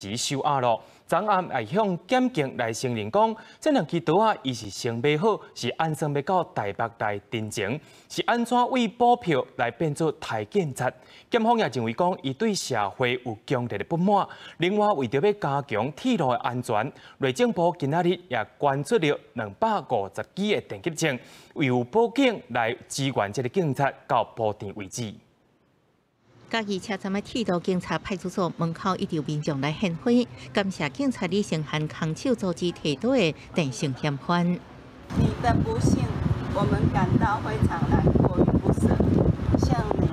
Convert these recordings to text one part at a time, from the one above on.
收押囉。昨暗會向檢警來承認講，這兩支刀仔伊是先買好，是按算欲到台北來陳情，是按怎為補票來變做刣警察？檢方也認為講，伊對社會有強烈的不滿。另外，為著欲加強鐵路的安全，內政部今仔日也捐出了250支的電擊槍，由輔警來支援這个警察到布點位置。嘉義車站的鐵路警察派出所門口，一場民眾來獻花，感謝警察李承翰空手阻止提刀的鄭姓嫌犯。你的不幸，我們感到非常難過與不捨，向你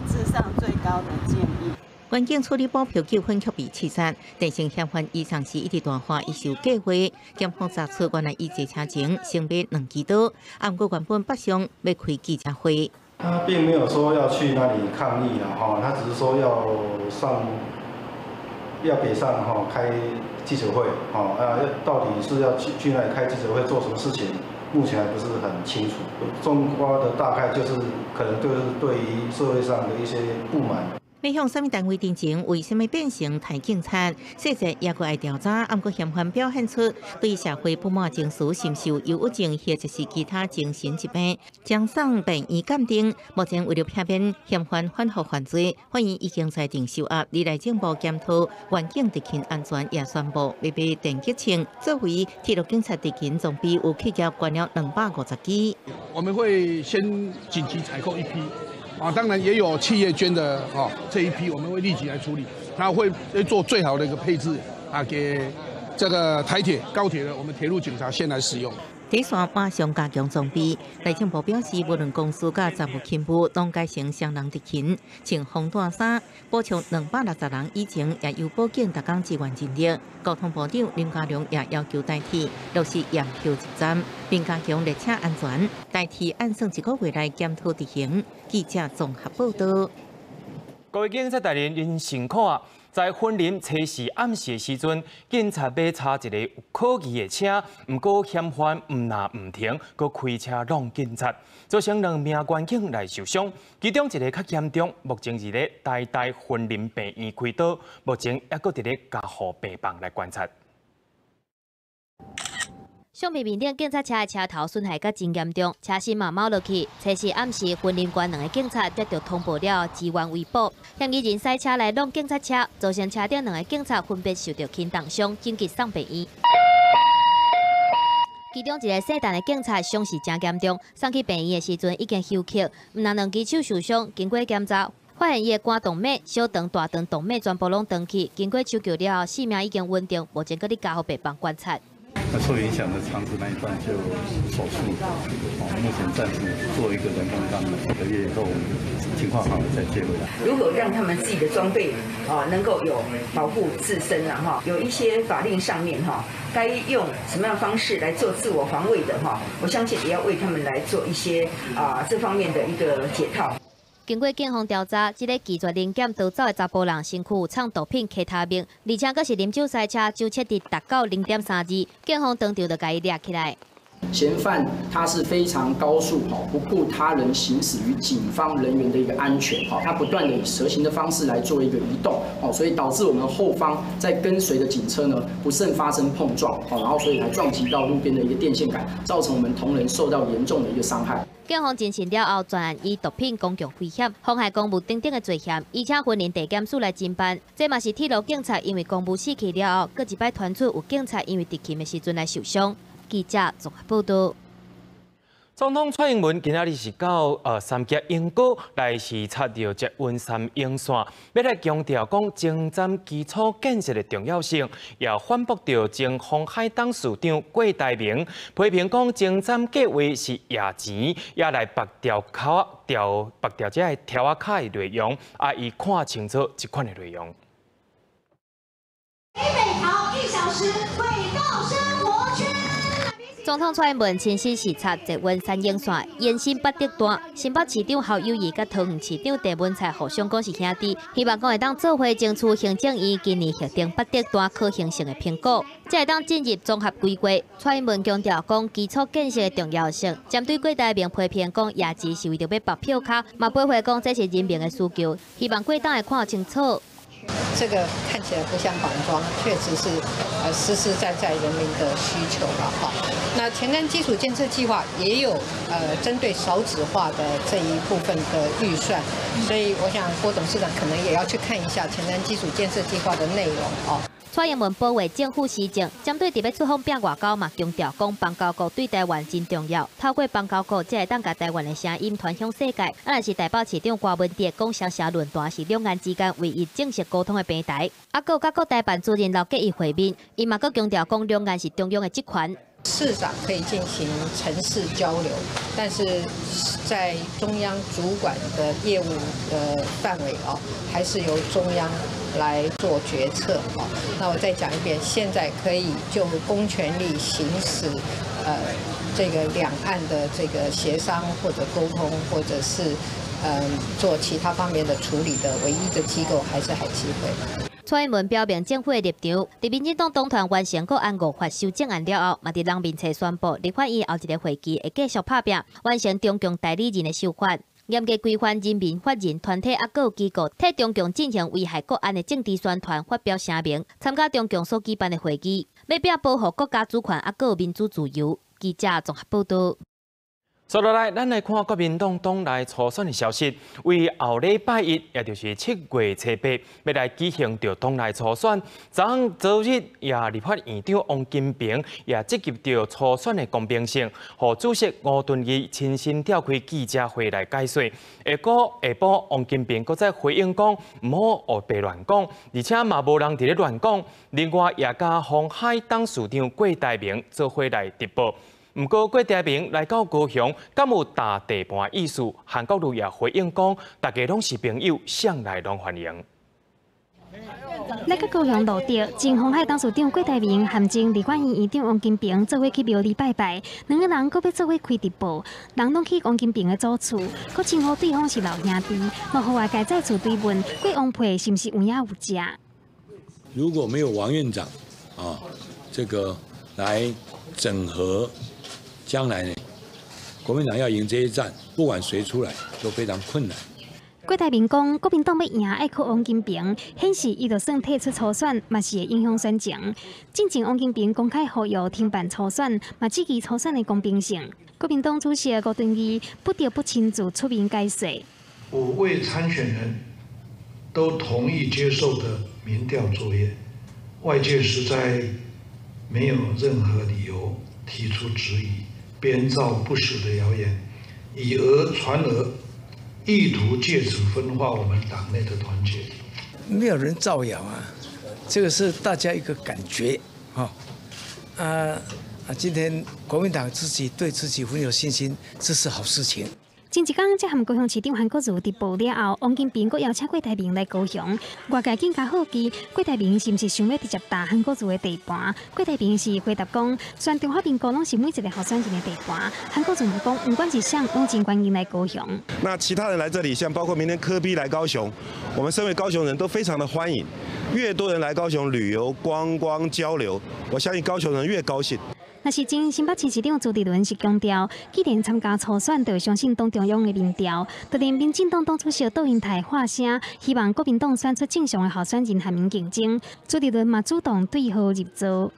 致上最高的敬意。員警處理補票糾紛卻被刺殺，鄭姓嫌犯移送時一直大喊伊是有計劃。檢方查出原來伊坐車前先買兩支刀，毋過原本北上欲開記者會。他並沒有說要去那裡抗議啦，哈，他只是說要上，要北上哈開記者會，哈啊，到底是要去那裡開記者會做什麼事情，目前還不是很清楚。總括的大概就是可能就是對於社會上的一些不滿。欲向啥物單位陳情？為啥物變成刣警察？細節猶閣愛調查。毋過嫌犯表現出對社會不滿情緒，是毋是有憂鬱症或者是其他精神疾病？將送病院鑑定。目前為著避免嫌犯反覆犯罪，法院已經裁定收押。內政部檢討員警執勤安全，也宣布欲買電擊槍作為鐵路警察執勤裝備，有企業捐了250支。我們會先緊急採購一批。啊，當然也有企業捐的哦，這一批我們會立即來處理，那會做最好的一個配置啊，給這個台鐵、高鐵的我們鐵路警察先來使用。底線馬上加強裝備。內政部表示，無論公司佮雜務勤務，攏改成雙人執勤，穿防彈衫，補充260人以前，也由輔警逐工支援人力。交通部長林佳龍也要求台鐵落實驗票入站，並加強列車安全。台鐵按算一個月來檢討執行。記者綜合報道。各位警察大人，𪜶辛苦啊！在雲林初四暗時的時陣，警察欲查一个有可疑的車，毋過嫌犯毋但毋停，閣開車挵警察，造成兩名員警來受傷，其中一个較嚴重，目前佇咧台大雲林病院開刀，目前猶閣佇咧加護病房來觀察。相片面頂警察車的車頭損害甲真嚴重，車身嘛貓落去。初四暗時，雲林縣兩个警察接著通報了後，支援圍捕，嫌疑人駛車來挵警察車，造成車頂兩个警察分別受著輕重傷，緊急送病院。其中一个姓陳的警察傷勢誠嚴重，送去病院的時陣已經休克，毋但兩支手受傷，經過檢查，發現伊的肝動脈、小腸、大腸動脈全部攏斷去，經過搶救了後，性命已經穩定，目前閣佇加護病房觀察。那受影響的腸子那一段就手術，哦，目前暫時做一個人工肛門，幾個月以後情況好了再接回來。如何讓他們自己的裝備啊能夠有保護自身啊哈，有一些法令上面哈，該用什麼樣方式來做自我防衛的哈，我相信也要為他們來做一些啊這方面的一個解套。經過警方調查，這个拒絕臨檢逃走的查埔人，身軀有藏毒品 K 他命，而且閣是啉酒駛車，酒測值達到0.32，警方當場就共伊掠起來。嫌犯他是非常高速，不顧他人行駛與警方人員的一個安全，他不斷的以蛇形的方式來做一個移動，所以導致我們後方在跟隨的警車呢不慎發生碰撞，然後所以才撞擊到路邊的一個電線桿，造成我們同仁受到嚴重的一個傷害。警方偵訊了後，全案以毒品、公共危險、妨害公務等等的罪嫌，移請雲林地檢署來偵辦。這嘛是鐵路警察因為公務死去了後，閣一擺傳出有警察因為執勤的時陣來受傷。記者綜合報道。總統蔡英文今仔日是到三峽鶯歌來視察著捷運三鶯線，欲來強調講前瞻基礎建設的重要性，也反駁著前鴻海董事長郭台銘批評講前瞻計畫是野錢，也來縛掉口掉縛掉這个條仔卡的內容，啊，伊看清楚這款的內容。北桃一小時軌道生活圈。總統蔡英文親自視察捷運三鶯線延伸八德段，新北市長侯友宜佮桃園市長鄭文燦互相講是兄弟，希望講會當做伙爭取行政院今年核定八德段可行性的評估，才會當進入綜合規劃。蔡英文強調講基礎建設的重要性，針對郭台銘批評講野錢是為著欲縛票跤，嘛駁回講這是人民的需求，希望郭董會看清楚。這個看起來不像綁樁，確實是實實在在人民的需求了哈。那前瞻基礎建設計劃也有針對少子化的這一部分的預算，所以我想郭董事長可能也要去看一下前瞻基礎建設計劃的內容哦。蔡英文保衛政府施政，針對佇欲出訪拼外交嘛，強調講邦交國對台灣真重要，透過邦交國才會當共台灣的聲音傳向世界。啊，若是台北市長柯文哲講雙城論壇是兩岸之間唯一正式溝通的平台。啊，閣佮國台辦主任劉結一會面，伊嘛閣強調講兩岸是中央的職權。市長可以進行城市交流，但是在中央主管的業務的範圍哦，還是由中央來做決策哦。那我再講一遍，現在可以就公權力行使，這個兩岸的這個協商或者溝通，或者是做其他方面的處理的唯一的機構，還是海基會。蔡英文表明政府的立場，佇民進黨黨團完成國安五法修正案了後，嘛佇人面冊宣布，立法院後一个會期會繼續拍拚，完成中共代理人的修法，嚴格規範人民法人團體抑閣機構替中共進行危害國安的政治宣傳，發表聲明，參加中共所舉辦的會議，欲拼保護國家主權抑閣民主自由。記者綜合報導。接落來，咱來看國民黨黨內初選的消息。為後禮拜一，也就是7月初8，欲來舉行著黨內初選。昨昨日也立法院長王金平也質疑著初選的公平性，予主席吳敦義親身召開記者會來解說。下晡下晡，王金平閣再回應講，毋好烏白亂講，而且嘛無人佇咧亂講。另外，也佮鴻海董事長郭台銘做伙來直播。毋過郭台銘來到高雄，敢有踏地盤意思？韓國瑜也回應講，大家攏是朋友，啥來攏歡迎。來到高雄蘆竹，前鴻海董事長郭台銘和前立法院院長王金平做伙去廟裡拜拜，兩个人閣欲做伙開直播，人攏去王金平的祖厝，閣稱呼對方是老兄弟，嘛予外界再次追問郭王配是毋是有影有跡？如果沒有王院長啊，這個來整合。將來呢，國民黨要贏這一戰，不管誰出來都非常困難。郭台銘講，國民黨欲贏愛靠王金平，顯示伊就算退出初選，嘛是會影響選情。進前王金平公開呼籲停辦初選，嘛質疑初選的公平性。國民黨主席吳敦義不得不親自出面解說。 5位參選人都同意接受的民調作業，外界實在沒有任何理由提出質疑。編造不實的謠言，以訛傳訛，意圖借此分化我們黨內的團結。沒有人造謠啊，這個是大家一個感覺，哈。啊啊！今天國民黨自己對自己很有信心，這是好事情。前一工才和高雄市長韓國瑜直播了後，王金平閣邀請郭台銘來高雄，外界更加好奇郭台銘是毋是想欲直接踏韓國瑜的地盤？郭台銘是回答講，全中華民國攏是每一个候選人的地盤。韓國瑜嘛講，毋管是啥，攏真歡迎來高雄。那其他人來這裡，像包括明天柯 P 來高雄，我們身為高雄人都非常的歡迎。越多人來高雄旅遊、觀光、交流，我相信高雄人越高興。若是前新北市市長朱立倫是強調，既然參加初選，就會相信黨中央的民調。就連民進黨黨主席竇英台發聲，希望國民黨選出正常的候選人和𪜶競爭。朱立倫嘛主動對號入座。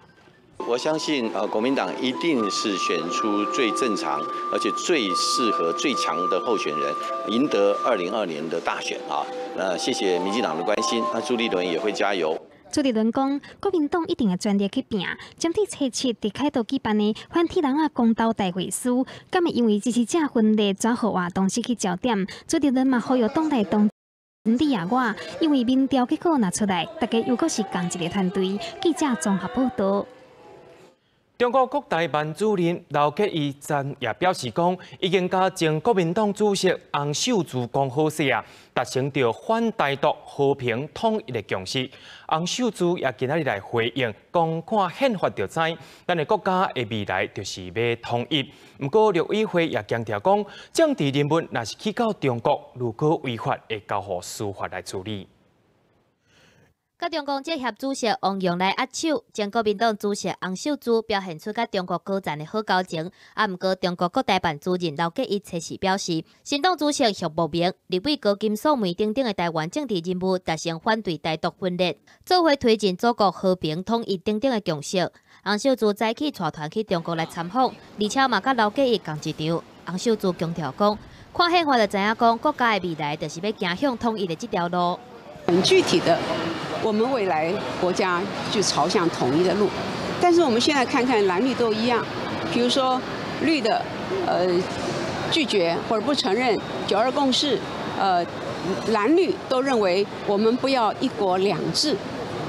我相信，國民黨一定是選出最正常，而且最適合、最強的候選人，贏得2022年的大選啊！那謝謝民進黨的關心，那朱立倫也會加油。朱立倫講，國民黨一定會全力去拚。針對初七佇凱道舉辦的反鐵籠仔公投大會師，敢會因為支持者分裂轉予活動失去焦點？朱立倫嘛呼籲黨內同你抑我，因為民調結果若出來，大家又閣是仝一个團隊。記者綜合報導。中國國台辦主任劉結一昨也表示講，已經佮前國民黨主席洪秀柱講好勢啊，達成著反台獨、和平統一的共識。洪秀柱也今仔日來回應，講看憲法就知，咱的國家的未來就是欲統一。毋過陸委會也強調講，政治人物若是去到中國，如果違法，會交予司法來處理。佮中共政协主席王荣来握手，前国民党主席洪秀柱表现出佮中国高层的好交情。啊，毋过中国国台办主任刘结一测时表示，新党主席许博明、立委高金素梅等等的台湾政治人物达成反对台独分裂、做伙推进祖国和平统一等等的共识。洪秀柱早起带团去中国来参访，而且嘛佮刘结一仝一场。洪秀柱强调讲，看宪法就知影讲，国家的未来就是欲走向统一的这条路。很具体的，我们未来国家就朝向统一的路。但是我们现在看看蓝绿都一样，比如说绿的，拒绝或者不承认九二共识，蓝绿都认为我们不要一国两制，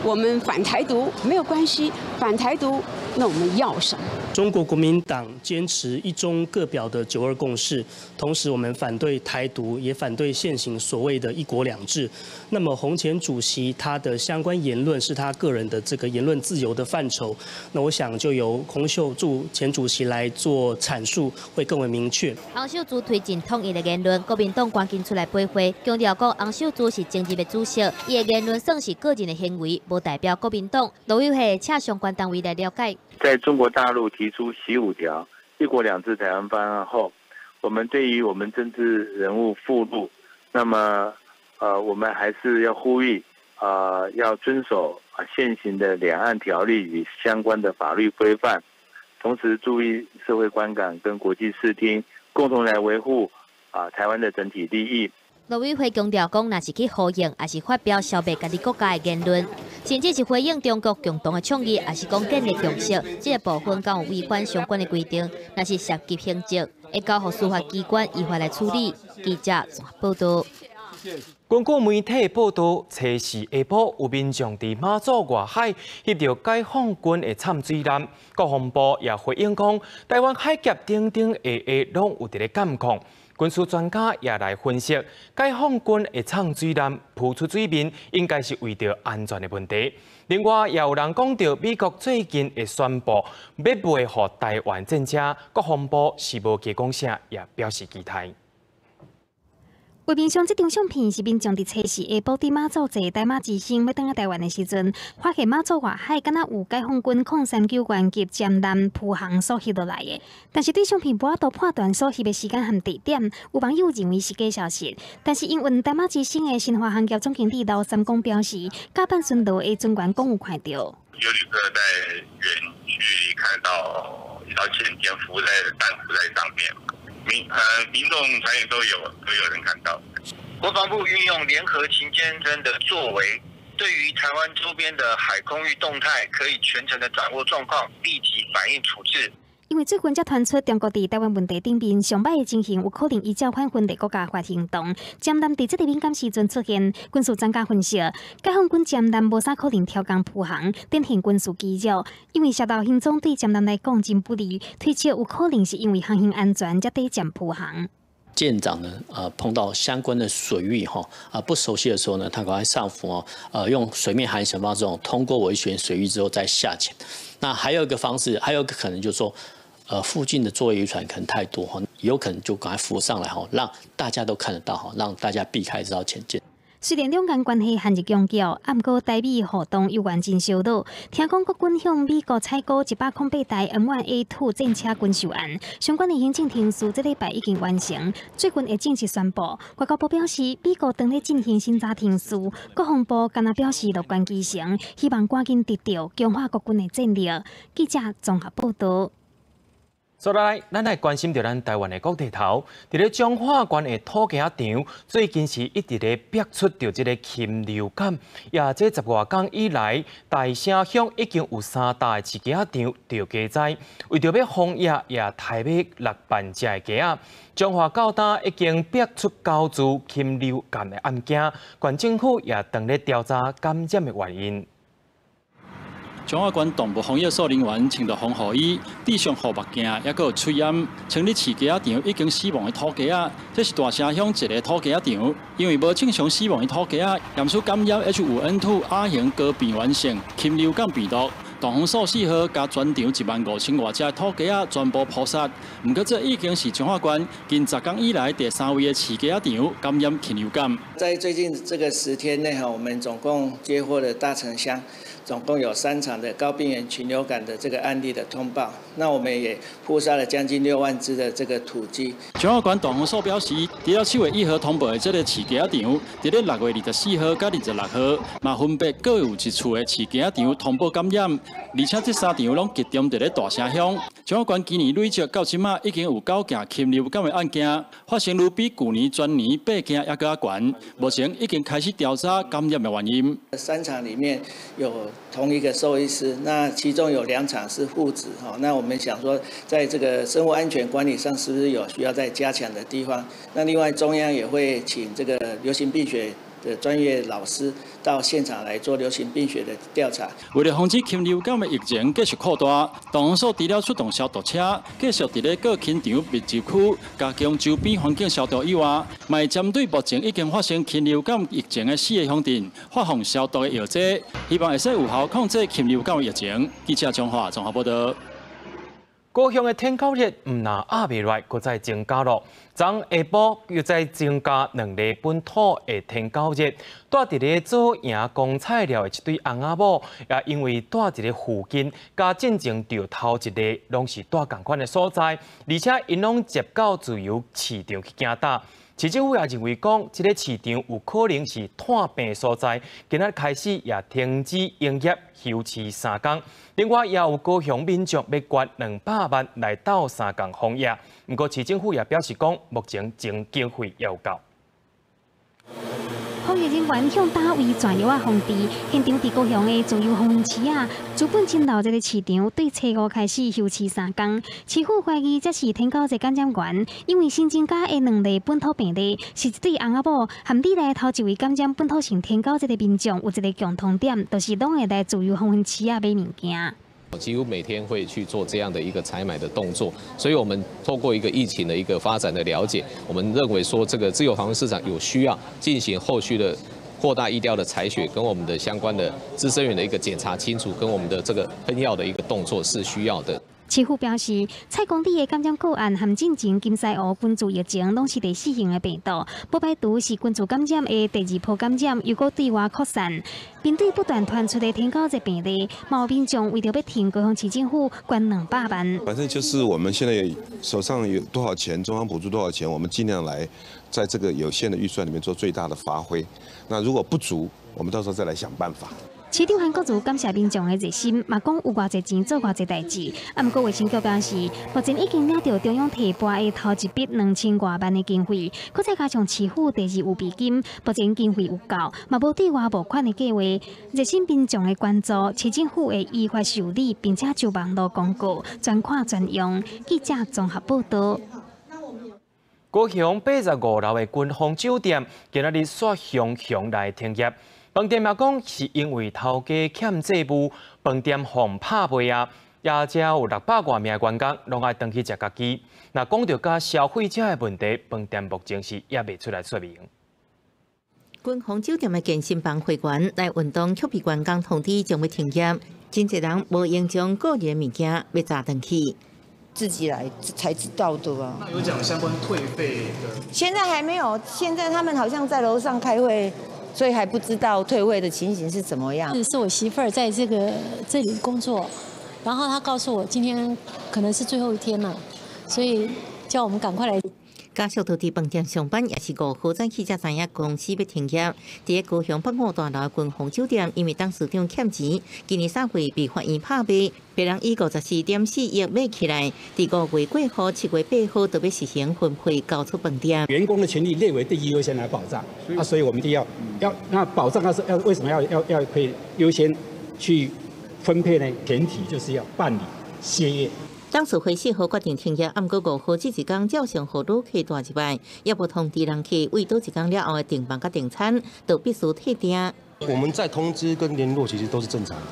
我们反台独没有关系，反台独那我们要什么？中国国民党坚持一中各表的九二共识，同时我们反对台独，也反对现行所谓的一国两制。那么洪前主席他的相关言论是他个人的这个言论自由的范畴，那我想就由洪秀柱前主席来做阐述，会更为明确。洪秀柱推进统一的言论，国民党赶紧出来驳回，强调讲洪秀柱是前任的主席，伊的言论算是个人的行为，无代表国民党。陆委会请相关单位来了解。在中国大陆提出习五条、一国两制台湾方案后，我们对于我们政治人物赴陆，那么，我们还是要呼吁，要遵守现行的两岸条例与相关的法律规范，同时注意社会观感跟国际视听，共同来维护台湾的整体利益。陆委会强调讲，若是去呼应，抑是发表消灭家己国家的言论，甚至是回应中国共同的倡议，抑是讲建立共识，这个部分敢有违反相关的规定，若是涉及刑责，会交予司法机关依法来处理。记者报道。根据媒体报道，初四下晡有民众伫马祖外海翕著解放军的泅水舰，国防部也回应讲，台湾海峡等等下下拢有伫咧监控。军事专家也来分析，解放军的泅水舰浮出水面，应该是为著安全的问题。另外，也有人讲著，美国最近会宣布欲卖予台湾战车，国防部是无加讲啥，也表示期待。画面上这张相片是民众伫初四下晡伫马祖坐台马之星欲转来台湾的时阵，发现马祖外海敢若有解放军039元级潜舰浮航所翕落来的。但是对相片无法度判断所翕的时间和地点，有网友认为是假消息。但是营运台马之星的新华航业总经理刘三公表示，甲板巡逻的船员讲有看著。有旅客在远距离看到一条潜舰浮在弹浮在上面。民众船员都有人看到。国防部运用联合勤监侦的作为，对于台湾周边的海空域动态，可以全程的掌握状况，立即反应处置。因为最近才传出中国伫台湾问题顶面上摆的情形，有可能依照反分裂国家法行动。潜舰伫这个敏感时阵出现，军事专家分析，解放军潜舰无啥可能超工浮航，展现军事肌肉。因为涉盗行踪对潜舰来讲真不利，推测有可能是因为航行安全才短暂浮航。舰长呢，碰到相关的水域哈，不熟悉的时候呢，他赶快上浮哦，用水面航行方式通过危险水域之后再下潜。那还有一个方式，还有一个可能就是说，附近的作业渔船可能太多哈，有可能就赶快浮上来哈，让大家都看得到哈，让大家避开这条潜舰。虽然两岸关系陷入僵局，毋过台美互动犹原真烧热。听讲国军向美国采购108台 M1A2 战车军售案，相关的行政程序这礼拜已经完成，最近会正式宣布。外交部表示，美国正咧进行审查程序，国防部敢若表示乐观其成，希望赶紧达到强化国军的战力。记者综合报道。所来，咱来关心著咱台湾的国地头，伫咧彰化县的土鸡仔场，最近是一直咧逼出著这个禽流感。也这10外天以来，大城乡已经有3大的饲鸡仔场著鸡灾，为著欲防疫，也刣欲6万只的鸡仔。彰化到今已经逼出9株禽流感的案件，县政府也正咧调查感染的原因。彰化县动物防疫所人员穿著防护衣，戴上护目镜，犹阁有喙罨，清理饲鸡仔场已经死亡的土鸡仔。这是大城乡一个土鸡仔场，因为无正常死亡的土鸡仔，验出感染 H5N2 亚型高病原性禽流感病毒。大丰数4号共全场1万5千外隻土雞仔全部撲殺。毋過這已經是彰化縣近10天以來第三位的飼雞仔場感染禽流感。在最近這個10天內，哈，我們總共接獲了大城鄉總共有3場的高病原禽流感的這個案例的通報。那我們也撲殺了將近6萬隻的這個土雞。彰化縣大豐所表示，除了7月1號通報的這个飼雞仔場，佇咧6月24號佮26號，嘛分別閣有一處的飼雞仔場通報感染，而且這三場攏集中佇咧大城鄉。彰化縣今年累積到這馬已經有9件禽流感的案件，發生率比舊年全年8件猶閣較懸。目前已經開始調查感染的原因。三場裡面有同一個獸醫師，那其中有2場是父子哈。那我們想說，在這個生物安全管理上，是不是有需要再加強的地方？那另外中央也會請這個流行病學的專業老師到現場來做流行病學的調查。為了防止禽流感的疫情繼續擴大，動物所除了出動消毒車，繼續佇咧各禽場密集區加強周邊環境消毒以外，嘛會針對目前已經發生禽流感疫情的4個鄉鎮發放消毒的藥劑，希望會使有效控制禽流感的疫情。記者張華綜合報道。高雄的天狗熱毋但壓袂落來，閣再增加咯。昨下晡又再增加兩例本土的天狗熱，住佇咧左營公菜寮的一對翁仔某，也因為住佇咧附近，佮進前著頭一例攏是住仝款的所在，而且𪜶攏捷到自由市場去行搭。市政府也認為講，這个市場有可能是湠病所在，今仔開始也停止營業休市3工。另外，也有高雄民眾欲捐200萬來鬥相共防疫。毋過市政府也表示講，目前經費猶夠。防疫人員向單位轉藥仔防治，現場佇高雄的自由黃昏市啊，資本真鬧熱的市場對初五開始休市3工。市府懷疑這是天狗熱感染源，因為新增加的兩例本土病例是一對翁仔某，和里內頭一位感染本土性天狗熱的民眾有一个共同點，就是攏會來自由黃昏市啊買物件。幾乎每天會去做這樣的一個採買的動作，所以我們透過一個疫情的一個發展的了解，我們認為說這個自由黃昏市場有需要進行後續的擴大疫調的採血，跟我們的相關的孳生源的一個檢查清楚，跟我們的這個噴藥的一個動作是需要的。市府表示，蔡公里的感染個案和進前金獅湖群聚疫情攏是第四型的病毒，無排除是群聚感染的第二波感染，又閣對外擴散。面對不斷傳出的天狗熱病例，嘛有民眾為著欲挺高雄市政府捐200萬。反正就是我們現在手上有多少錢，中央補助多少錢，我們盡量來在這個有限的預算裡面做最大的發揮。那如果不足，我們到時候再來想辦法。市長韓國瑜感謝民眾的熱心，嘛講有偌濟錢做偌濟代誌。啊，毋過衛生局表示，目前已經領著中央提撥的頭一筆2000外萬的經費，閣再加上市府第二預備金，目前經費有夠，嘛無對外募款的計劃。熱心民眾的捐助，市政府會依法受理，並且就網路公告，專款專用。記者綜合報道。高雄85樓的君豐酒店今仔日煞雄雄來停業。飯店也講是因為頭家欠債務，飯店予人拍賣啊，也才有600外名員工攏愛轉去食家己。若講著佮消費者的問題，飯店目前是猶未出來說明。君豐酒店的健身房會員來運動，卻被員工通知將欲停業，真濟人無閒將個人物件欲軋轉去。自己來才知道的啊。那有講相關退費的？現在還沒有，現在他們好像在樓上開會。所以還不知道退費的情形是怎麼樣。是我媳婦兒在這裡工作，然後她告訴我今天可能是最後一天了，所以叫我們趕快來。家屬都佇飯店上班，也是5號早起才知影公司欲停業。佇高雄北五大樓君豐酒店，因為董事長欠錢，今年3月被法院拍賣，別人以54.4億買起來。佇5月過後，7月8號就欲實行分配交出飯店。員工的權利列為第一優先來保障，啊，所以我們就要那保障，要為什麼要可以優先去分配呢？前提就是要辦理歇業。董事會4號決定停業，毋過5號這一工照常予旅客蹛入來，也無通知人客為佗一工了後的訂房佮訂餐，都必須退訂。我們在通知跟聯絡其實都是正常的，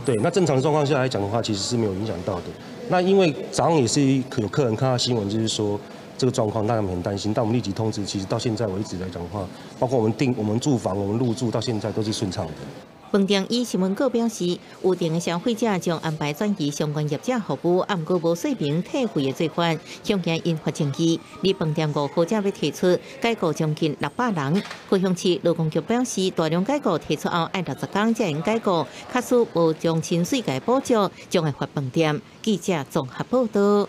對。那正常的狀況下來講的話，其實是沒有影響到的。那因為早上也是有客人看到新聞，就是說這個狀況，讓他們很擔心。但我們立即通知，其實到現在為止來講的話，包括我們訂、我們住房、我們入住到現在都是順暢的。饭店以新闻稿表示，有定的消费者将安排转移相关业者服务，啊，毋过无说明退费的做法，恐惊引发争议。离饭店5号才欲提出解雇将近600人。高雄市劳工局表示，大量解雇提出后爱60天才用解雇，假使无将薪水共补足，将会罚饭店。记者综合报道。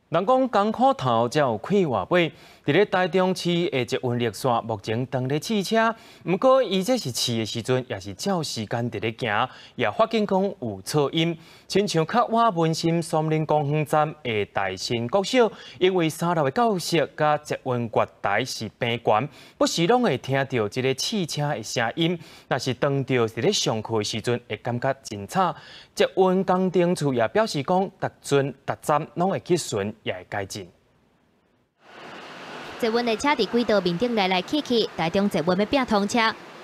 人讲艰苦头才有快活尾。伫咧台中市的捷运绿线，目前当咧试车，毋过伊这是试的时阵，也是照时间伫咧行，也发现讲有噪音，亲像较晚文心松林公园站的大新国小，因为3楼的教室佮捷运月台是平悬，不时拢会听著这个试车的声音。若是当著伫咧上课的时阵，会感觉真吵。捷运工程处也表示讲，逐阵逐站拢会去巡，也会改进。捷运列车伫轨道面顶来来去去，台中捷运欲拼通车，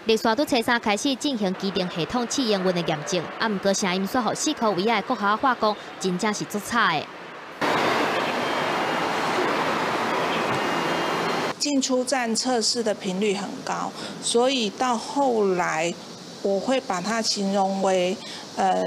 绿线拄初三开始进行机电系统试营运的验证，啊，毋过声音煞予4箍围仔的国校话讲，真正是足吵的。进出站测试的频率很高，所以到后来我会把它形容为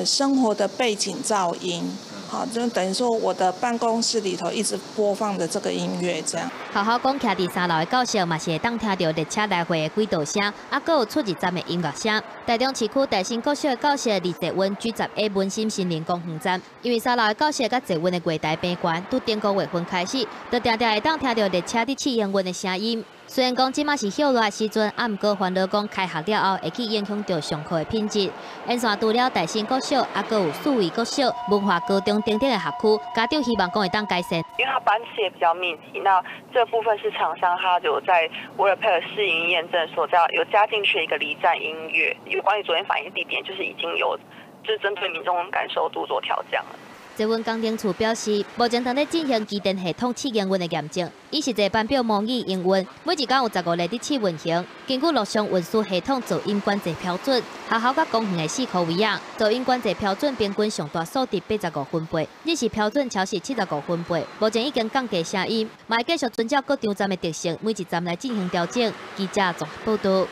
生活的背景噪音。好，就等于说我的办公室里头一直播放着这个音乐，这样。学校讲，徛伫3楼的教室嘛是会当听著列车来回的轨道声，啊，阁有出入站的音乐声。台中市区大新国小的教室离捷运 G10A 文心森林公园站，因为3楼的教室佮捷运的月台平悬，拄顶个月份开始，就定定会当听著列车伫试营运的声音。虽然讲这马是歇热的时阵，啊，毋过烦恼讲开学了后会去影响著上课的品质。沿线除了大新国小，啊，阁有四维国小、文化高中等等的学区，家长希望讲会当改善。因为它班次也比较密集，那这部分是厂商他有在为了配合试营验证，所加有加进去一个离站音乐。有关于昨天反映地点，就是已经有就是针对民众感受度做调降了。捷运工程处表示，目前正咧进行机电系统试营运的验证，以实际班表模拟营运，每一工有15个伫试运行。根据陆上运输系统噪音管制标准，学校佮公园的4箍围仔噪音管制标准平均上大数值85分贝，日时标准超过75分贝。目前已经降低声音，嘛会继续遵照各场站的特性，每一站来进行调整。记者综合报道。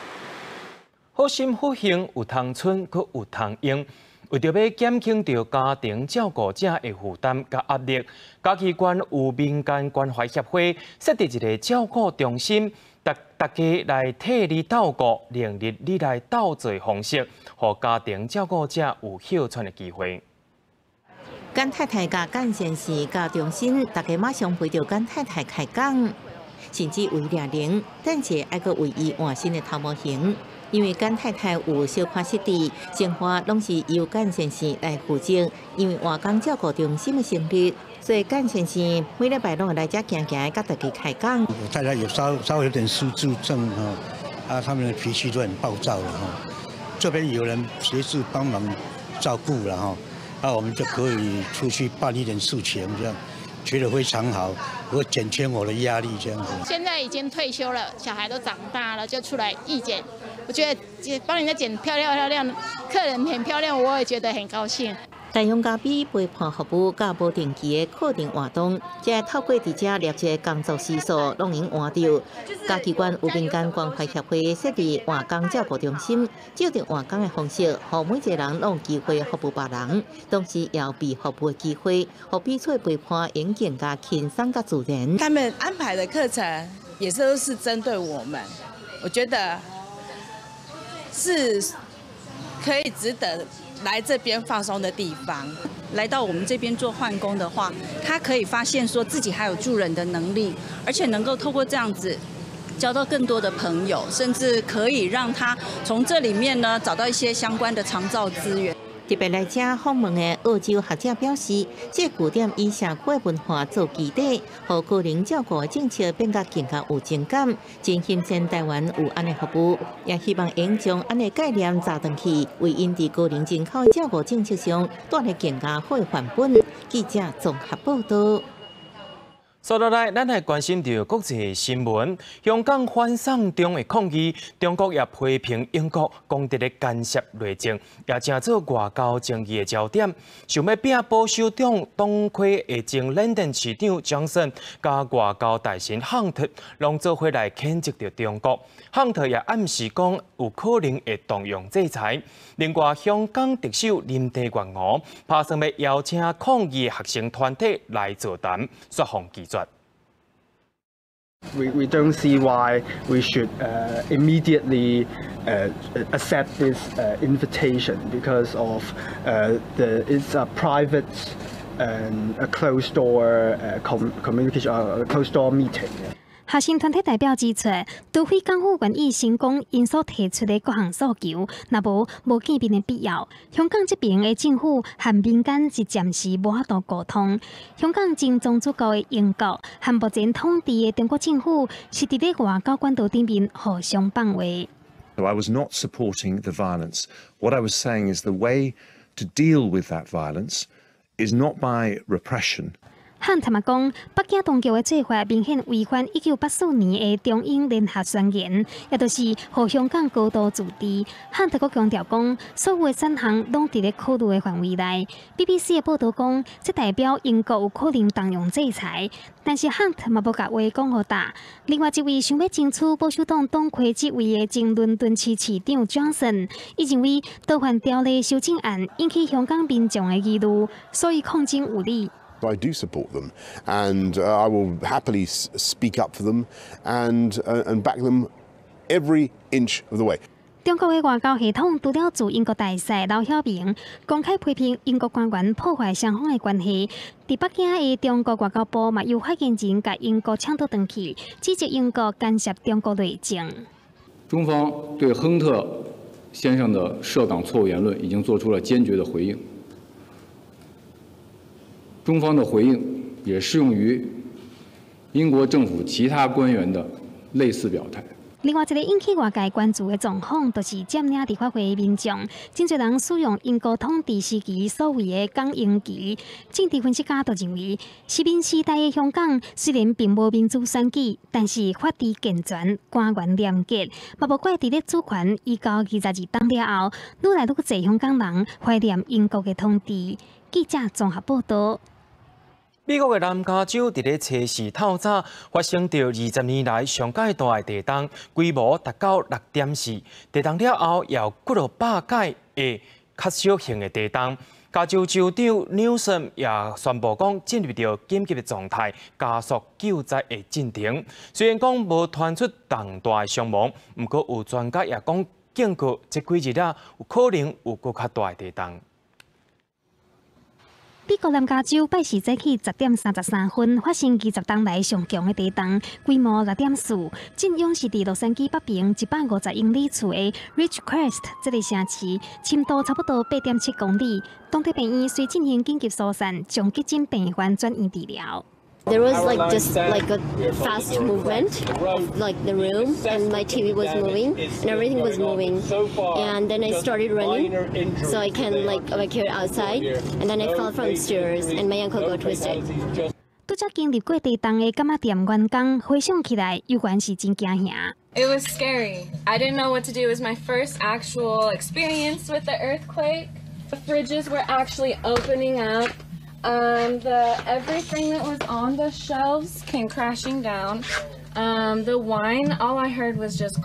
好心好行有通賰，阁有通用。为著欲减轻著家庭照顾者的负担佮压力，嘉义县有民间关怀协会设立一个照顾中心，逐家来替你照顾，令日你来斗做方式，予家庭照顾者有歇喘的机会。简太太佮简先生佮中心，大家马上陪著简太太开讲，甚至为掠人，等下犹阁为伊换新的头毛型。因为简太太有小可失智，生活拢是由简先生来负责。因为换工照顾中心的成立，所以简先生每礼拜拢会来遮行行，佮大家开讲。我太太有稍稍微有点失智症哈，啊，他们的脾气都很暴躁了哈。这边有人协助帮忙照顾了哈，那我们就可以出去办一点事情，这样觉得非常好，我减轻我的压力这样子。现在已经退休了，小孩都长大了，就出来义剪。我觉得帮人家剪漂亮漂亮，客人很漂亮，我也觉得很高兴。大雄咖啡陪伴服务，佮无定期的课程活动，这透过伫遮列一个工作时数，拢用换著。嘉义县有民间关怀协会设立换工照顾中心，照著换工的方式，予每一个人拢有机会服务别人，同时也有被服务的机会，予彼此陪伴会更加轻松佮自然。他们安排的课程也都是针对我们，我觉得是可以值得来这边放松的地方。来到我们这边做换工的话，他可以发现说自己还有助人的能力，而且能够透过这样子交到更多的朋友，甚至可以让他从这里面呢找到一些相关的长照资源。特别来遮访问的澳洲学者表示，这据点以社区文化做基底，予高龄照顾的政策变得更加有情感。真欣赏台湾有按呢服务，也希望能将按呢概念扎转去，为𪜶伫高龄人口的照顾政策上带来更加好的范本。记者综合报道。接落來，咱來關心著國際新聞。香港反送中的抗議，中國也批評英國講佇咧干涉內政，也成做外交爭議的焦點。想欲摒保守黨黨魁的前倫敦市長強森，佮外交大臣亨特，攏做伙來譴責著中國。亨特也暗示講有可能會動用制裁。另外，香港特首林鄭月娥拍算欲邀請抗議學生團體來座談，雙方拒絕。 We don't see why we should immediately accept this invitation because of it's a private and a closed door communication, a closed door meeting. 學生團體代表指出，除非港府願意成功𪜶所提出的各項訴求，若無無見面的必要。香港這邊的政府和民間是暫時無法度溝通。香港前宗主國的英國和目前統治的中國政府是佇咧外交管道頂面互相放話。 I was not supporting the violence. What I was saying is the way to deal with that violence is not by repression. 漢特嘛講，北京當局的做法明顯違反1984年的中英聯合宣言，也就是予香港高度自治。漢特閣強調講，所有的選項攏佇咧考慮的範圍內。BBC 的報導講，這代表英國有可能動用制裁，但是漢特嘛無共話講予大。另外一位想欲爭取保守黨黨魁職位的前倫敦市市長強森，伊認為逃犯條例修正案引起香港民眾的疑慮，所以抗爭有理。 I do support them, and I will happily speak up for them and back them every inch of the way. 中國的外交系統除了駐英國大使劉曉明公開批評英國官員破壞雙方的關係，佇北京的中國外交部嘛由發言人共英國嗆倒轉去，指責英國干涉中國內政。中方對亨特先生的涉港錯誤言論已經做出了堅決的回應。中方的回應也適用於英國政府其他官員的類似表態。另外一個引起外界關注的狀況，就是佔領立法會的民眾，真濟人使用英國統治時期所謂的港英旗。政治分析家都認為，殖民時代的香港雖然並無民主選舉，但是法治健全，官員廉潔，嘛無怪佇咧主權移交22冬了後，愈來愈濟香港人懷念英國的統治。記者綜合報導。美國的南加州佇咧初四透早發生著20年來上蓋大的地動，規模達到6.4。地動了後，又有幾落百擺的較小型的地動。加州州長紐森也宣布講進入著緊急的狀態，加速救災的進程。雖然講無傳出重大的傷亡，毋過有專家也講警告，這幾日啊有可能有閣較大的地動。美國南加州拜四早起10點33分發生20冬來上強的地動，規模6.4，震央是佇洛杉磯北爿150英里處的 Ridgecrest 這个城市，深度差不多8.7公里。當地病院隨進行緊急疏散，將急診病患轉院治療。 There was like just like a fast movement of like the room, and my TV was moving and everything was moving, and then I started running so I can like evacuate outside, and then I fell from the stairs and my ankle got twisted. 拄才經歷過地動的柑仔店員工回想起來，猶原是真驚嚇。 It was scary. I didn't know what to do. It was my first actual experience with the earthquake. The fridges were actually opening up. The everything that was on the shelves came crashing down. The wine, all I heard was just,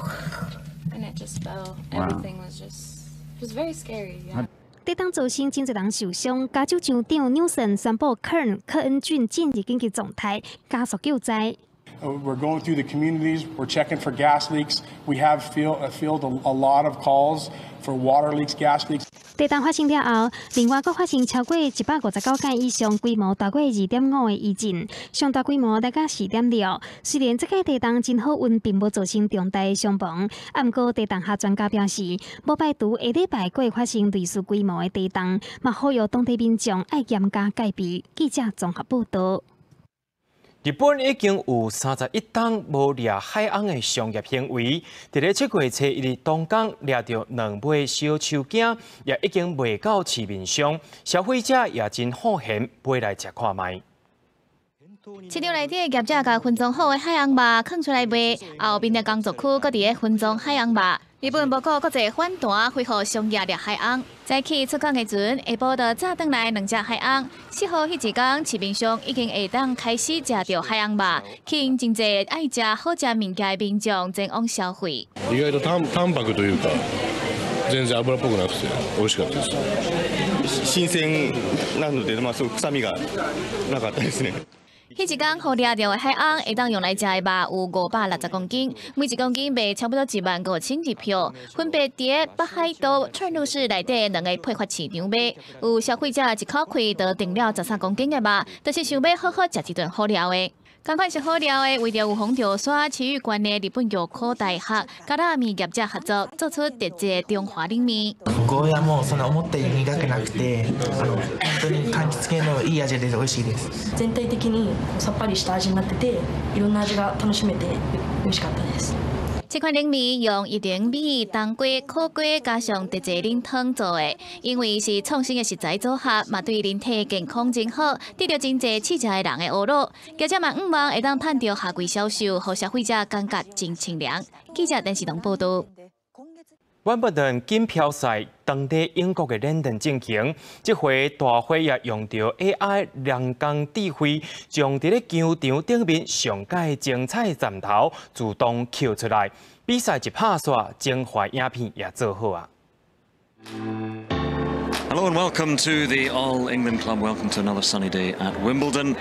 and it just fell. Everything was just, it was very scary. Yeah. 地動造成真濟人受傷，加州州長紐森宣布科恩克恩郡進入緊急狀態，加速救災。 We're going through the communities. We're checking for gas leaks. We have field a lot of calls for water leaks, gas leaks. 地動發生了後，另外閣發生超過159擺以上規模大過2.5的餘震，上大規模來到4.6。雖然這擺地動真好運，並無造成重大的傷亡，毋過地動學專家表示，無排除下禮拜閣會發生類似規模的地動，嘛呼籲當地民眾愛嚴加戒備。記者綜合報導。日本已經有31冬無掠海鰪的商業行為，佇咧7月初一日東港掠著兩尾小樹囝，也已經賣到市面上，消費者也真好閒買來食看覓。市場內底業者共分裝好的海翁肉囥出來賣，後面的工作區閣佇咧分裝海翁肉。日本無顧國際反彈，恢復商業掠海翁。早起出港的船，下晡就早轉來兩隻海翁。4號彼一工，市面上已經會當開始食著海翁肉，吸引真濟愛食好食物件的民眾前往消費。意外と淡白というか、全然脂っぽくなくて美味しかったです。新鮮なので、まあすごく臭みがなかったですね。彼一工予掠著的海翁會當用來食的肉有560公斤，每一公斤賣差不多15,000日票。分別佇北海道串祿市內底兩個批發市場賣，有消費者一口氣就訂了13公斤的肉，就是想欲好好食一頓好料的。仝款是好料的，位佇有風著山埼玉縣的日本玉科大學，佮拉麵業者合作，做出特製中華冷麵。ゴーヤもそんな思ったより苦くなくて、本当に柑橘系のいい味で美味しいです。全体的にさっぱりした味になってて、いろんな味が楽しめて美味しかったです。這款冷麵用薏仁米、冬瓜、苦瓜加上特製冷湯做的，因為是創新的食材組合，嘛對人體健康真好，得著真濟試食的人的呵咾。業者嘛向望會當趁著夏季銷售，予消費者感覺真清涼。記者電視台報導。溫布頓錦標賽當地英國的倫敦進行，這回大會也用著 AI 人工智慧，將佇咧球場頂面上蓋精彩站頭自動抾出來。比賽一拍煞，精華影片也做好啊。 Hello and welcome to the All England Club. Welcome to another sunny day at Wimbledon.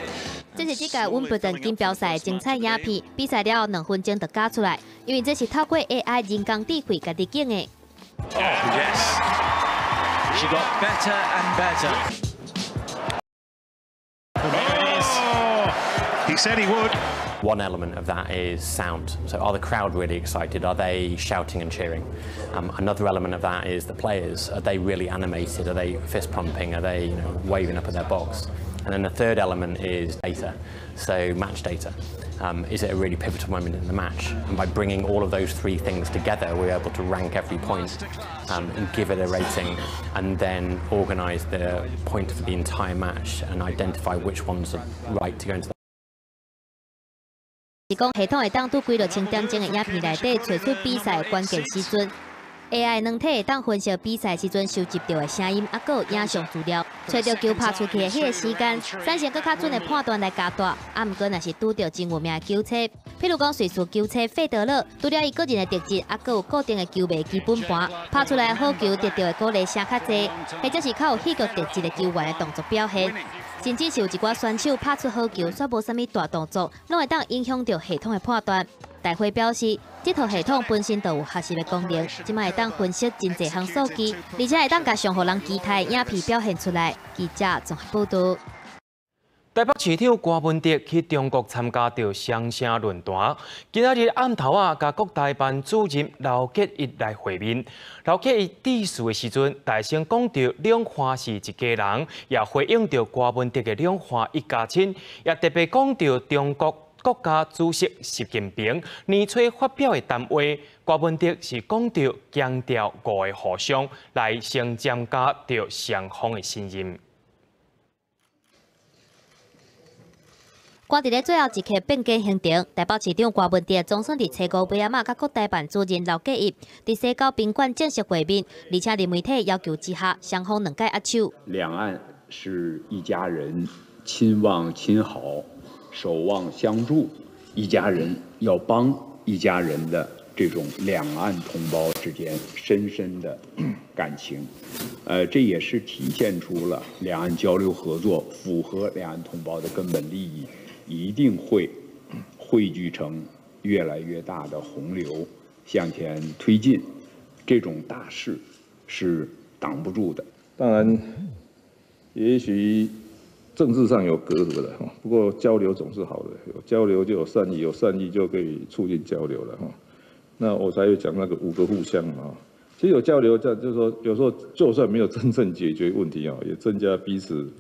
這是這屆溫布頓錦標賽精彩影片，比賽了後2分鐘就加出來，因為這是透過 AI 人工智慧家己剪的。 Oh, yes. She got better and better. Oh, he said he would. One element of that is sound. So are the crowd really excited? Are they shouting and cheering? Another element of that is the players. Are they really animated? Are they fist pumping? Are they waving up at their box? And then the third element is data, so match data. Is it a really pivotal moment in the match? And by bringing all of those three things together, we're able to rank every point and give it a rating, and then organise the point for the entire match and identify which ones are right to go into the 是講系統會當佇幾落千點鐘的影片內底，揣出比賽關鍵時陣。AI 軟體會當分析比賽時陣收集著的聲音，猶閣有影像資料，揣著球拍出去的彼个時間，產生閣較準的判斷來加大。啊，毋過若是拄著真有名的球星，譬如講瑞士球星費德勒，除了伊個人的特質，猶閣有固定的球迷基本盤，拍出來的好球得著的鼓勵聲較濟，或者是較有戲劇特質的球員的動作表現。甚至是有一寡選手拍出好球，煞無啥物大動作，攏會當影響著系統的判斷。大會表示，這套系統本身就有學習的功能，這擺會當分析真濟項數據，而且會當共上予人期待影片表現出來。記者綜合報導。台北市長柯文哲去中國參加著雙城論壇，今仔日暗頭仔，佮國台辦主任劉結一來會面。劉結一致辭的時陣，大聲講著兩岸是一家人，也回應著柯文哲的兩岸一家親，也特別講著中國國家主席習近平年初發表的談話，柯文哲是講著強調五个互相來先增加著雙方的信任。趕佇咧最後一刻變更行程，台北市長柯文哲總算佇初五暝仔暝，佮國台辦主任劉結一佇西郊賓館正式會面，而且佇媒體要求之下，雙方兩擺握手。兩岸是一家人，親望親好，守望相助，一家人要幫一家人的這種兩岸同胞之間深深的感情，這也是體現出了兩岸交流合作符合兩岸同胞的根本利益。一定會匯聚成越來越大的洪流向前推進，這種大勢是擋不住的。當然，也許政治上有隔閡了，不過交流總是好的，有交流就有善意，有善意就可以促進交流了哈。那我才會講那個五個互相嘛。其實有交流，就是說，有時候就算沒有真正解決問題啊，也增加彼此。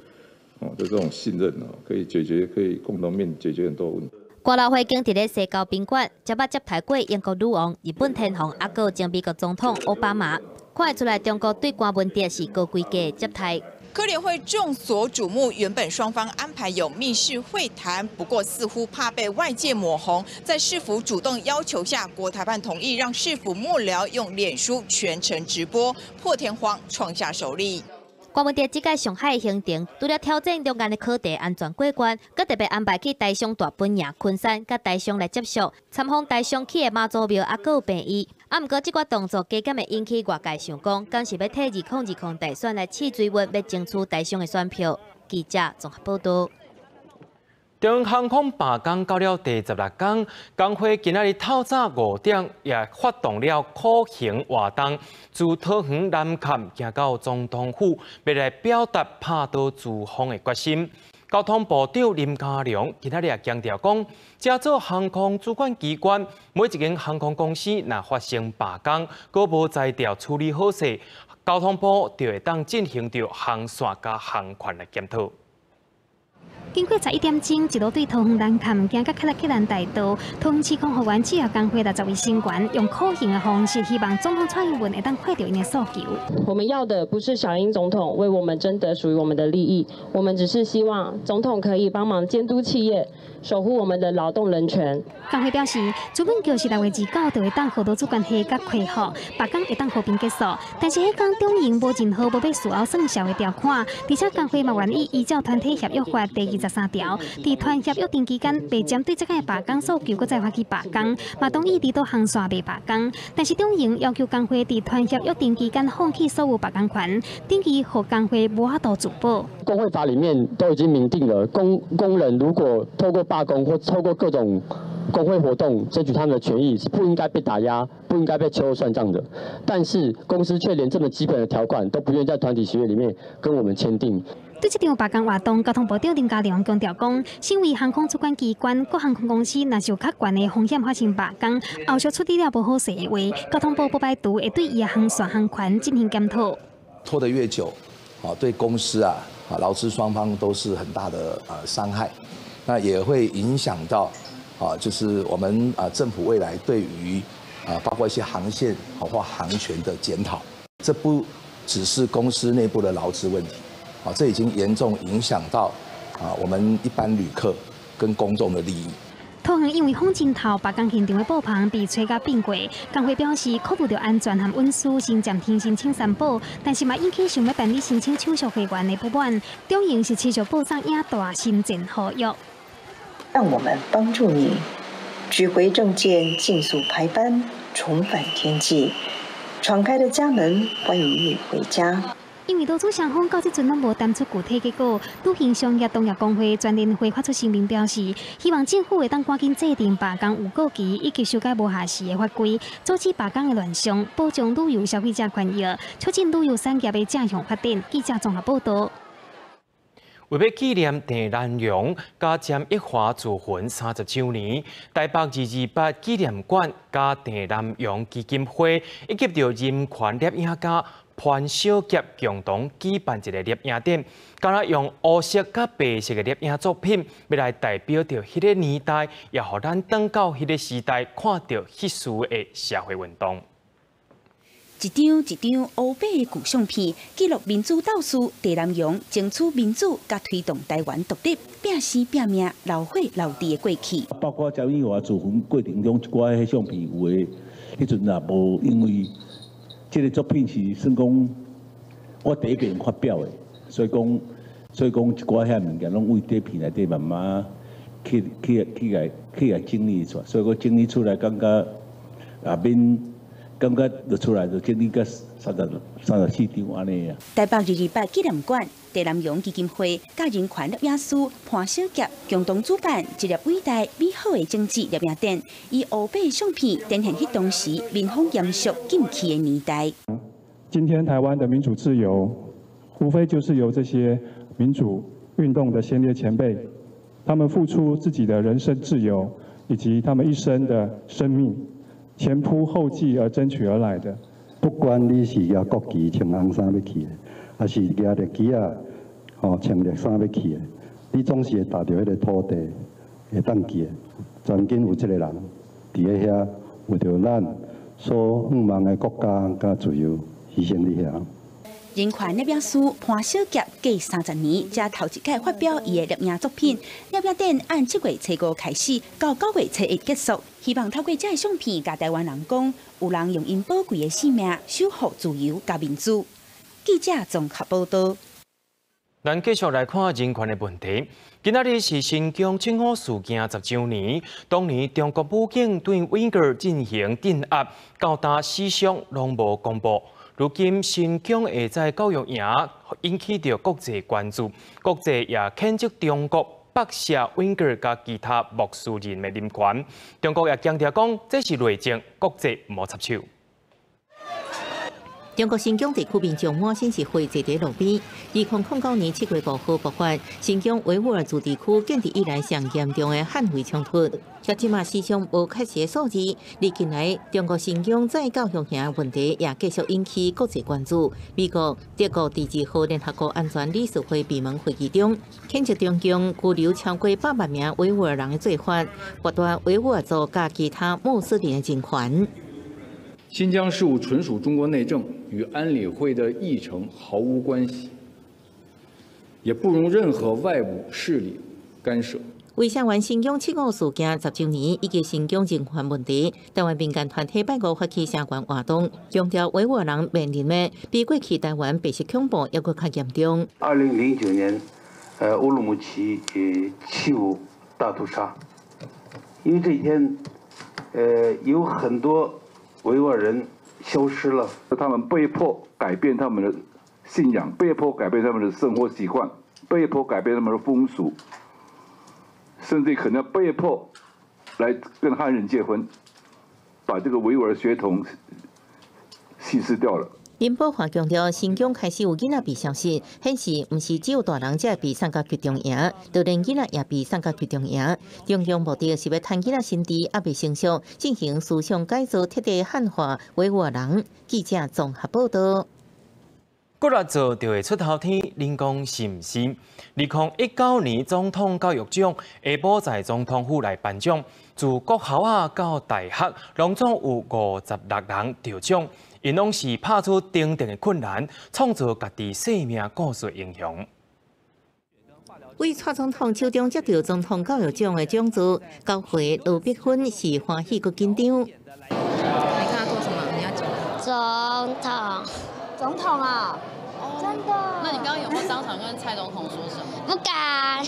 哦，就這種信任哦，可以解決，可以共同面解決很多問題。郭老會經佇咧西郊賓館，才捌接待過英國女王、日本天皇，猶閣有前美國總統奧巴馬。看會出來，中國對柯文哲是高規格接待。科联会众所瞩目，原本双方安排有密室会谈，不过似乎怕被外界抹红，在市府主动要求下，国台办同意让市府幕僚用脸书全程直播，破天荒创下首例。关文哲这届上海行程，除了挑战两岸的课题安全过关，阁特别安排去台商大本营昆山，佮台商来接触，参访台商去的妈祖庙，犹阁有病院。啊，毋过这寡动作加减会引起外界想讲，敢是欲替2020大选来试水温，欲争取台商的选票。记者综合报道。长荣航空罢工到了第16天，工会今仔日透早5点也发动了苦行活动，自桃园南崁行到总统府，欲来表达拍倒资方的决心。交通部长林佳龙今仔日也强调讲，这做航空主管机关，每一间航空公司若发生罢工，阁无才调处理好势，交通部就会当进行著航线佮航权的检讨。经过11点钟，一路对桃园南崁行到克拉克兰大道，桃园市空服员志业工会60位成员用苦行的方式，希望总统蔡英文会当看著𪜶的诉求。我们要的不是小英总统为我们争得属于我们的利益，我们只是希望总统可以帮忙监督企业，守护我们的劳动人权。工会表示，资本局是6月29就会当劳资关系阁恢复，罢工会当和平结束。但是彼工中营无任何无欲事后算数的条款，而且工会嘛愿意依照团体协约法第23条，伫团协约定期间，袂针对这个罢工诉求，阁再发起罢工，嘛同意离岛航线袂罢工。但是中营要求工会伫团协约定期间放弃所有罢工权，等于予工会无法度自保。工会法里面都已经明定了，工人如果透过罢工或透过各种工会活动争取他们的权益，是不应该被打压、不应该被秋后算账的。但是公司却连这么基本的条款都不愿意在团体协约里面跟我们签订。对这场罢工活动，交通部长林佳龙强调讲，身为航空主管机关，各航空公司若是有较悬的风险发生罢工，后续处理了无好势的话，交通部不排除会对伊的航线航权进行检讨。拖得越久，啊，对公司啊、啊劳资双方都是很大的伤害，那也会影响到啊，就是我们啊政府未来对于啊包括一些航线或航权的检讨，这不只是公司内部的劳资问题。啊，这已经严重影响到啊我们一般旅客跟公众的利益。桃园因为风真透，罢工现场的布棚被吹甲变过。工会表示，考虑到安全和隐私，先暂停申请三保，但是嘛引起想欲办理申请手续会员的不满。中营是持续报送影带新战呼吁。让我们帮助你取回证件，尽速排班，重返天际。敞开的家门，欢迎你回家。因为劳资双方到这阵拢无谈出具体结果，旅行商业同业公会全联会发出声明表示，希望政府会当赶紧制定罢工预告期以及修改无效时的法规，阻止罢工的乱象，保障旅游消费者权益，促进旅游产业的正向发展。记者综合报道。为欲纪念郑南榕佮詹益华自焚30周年，台北228纪念馆佮郑南榕基金会以及著人权摄影家潘小杰共同举办一个摄影展，敢若用乌色佮白色的摄影作品，欲来代表著彼个年代，也予咱转到彼个时代，看著彼时的社会运动。一张一张乌白的旧相片，记录民主斗士郑南榕争取民主，佮推动台湾独立，拼死拼命流血流滴的过去。包括詹益华自焚过程中一寡彼相片，有的彼阵也无，因为这个作品是算讲我第一遍发表的，所以讲一寡遐物件拢为底片内底慢慢去去去去共整理出来，所以我整理出来感觉也免。感觉就出来就整理甲34张按呢啊。台北228纪念馆、郑南榕基金会、佮人权摄影师潘小杰共同主办这个伟大美好的政治摄影展，以乌白相片展现彼当时民风严肃禁忌的年代。今天台湾的民主自由，无非就是由这些民主运动的先烈前辈，他们付出自己的人身自由，以及他们一生的生命，前仆后继而争取而来的。不管你是举国旗穿红衫欲去的，抑是举绿旗仔，吼穿绿衫欲去的，你总是会踏著彼个土地，会当记得，曾经有这个人伫咧遐，为著咱所向望的国家佮自由牺牲伫遐。人權攝影師潘小傑隔30年，才頭一擺發表伊的攝影作品。攝影展按7月初5開始，到9月初1結束。希望透過這个相片，共台灣人講，有人用𪜶寶貴的性命守護自由佮民主。記者綜合報道。咱繼續來看人權的問題。今仔日是新疆七五事件10週年，當年中國武警對維吾爾進行鎮壓，到今死傷攏無公布。如今新疆的再教育營引起著國際關注，國際也譴責中國剝削維吾爾佮其他穆斯林的人權。中國也強調講，這是內政，國際毋好插手。中國新疆地區民眾滿身是血坐佇路邊。2009年7月5號爆發新疆維吾爾自治區建置以來上嚴重的漢回衝突，至這馬死傷無確實的數字。而近來，中國新疆再教育營問題也繼續引起國際關注。美國、德國佇2號聯合國安全理事會閉門會議中，譴責中共拘留超過100萬名維吾爾人的做法，剝奪維吾爾族佮其他穆斯林的人權。新疆事務純屬中國內政，與安理會的議程毫無關係，也不容任何外部勢力干涉。為聲援新疆七五事件10週年以及新疆人權問題，台灣民間團體拜五發起聲援活動，強調維吾爾人面臨的比過去台灣白色恐怖猶閣較嚴重。 2009年，烏魯木齊7·5大屠殺，因為這一天，有很多維吾爾人消失了，他們被迫改變他們的信仰，被迫改變他們的生活習慣，被迫改變他們的風俗，甚至可能被迫來跟漢人結婚，把這個維吾爾血統稀釋掉了。林寶華強調，新疆開始有囡仔被消失，顯示毋是只有大人才會被送到集中營，就連囡仔也被送到集中營。中共目的是欲趁囡仔心智猶未成熟，進行思想改造，徹底漢化維吾爾人。記者綜合報道。閣力做就會出頭天，恁講是毋是？2019年總統教育獎下晡在總統府來頒獎，自國校仔到大學，攏總有56人得獎，𪜶攏是拍出重重的困難，創造家己生命故事英雄。為蔡總統手中接著總統教育獎的獎座，9歲羅碧芬是歡喜閣緊張。你看他做什麼？你要講。總統。總統啊！真的。那你剛剛有沒有當場跟蔡總統說什麼？不敢。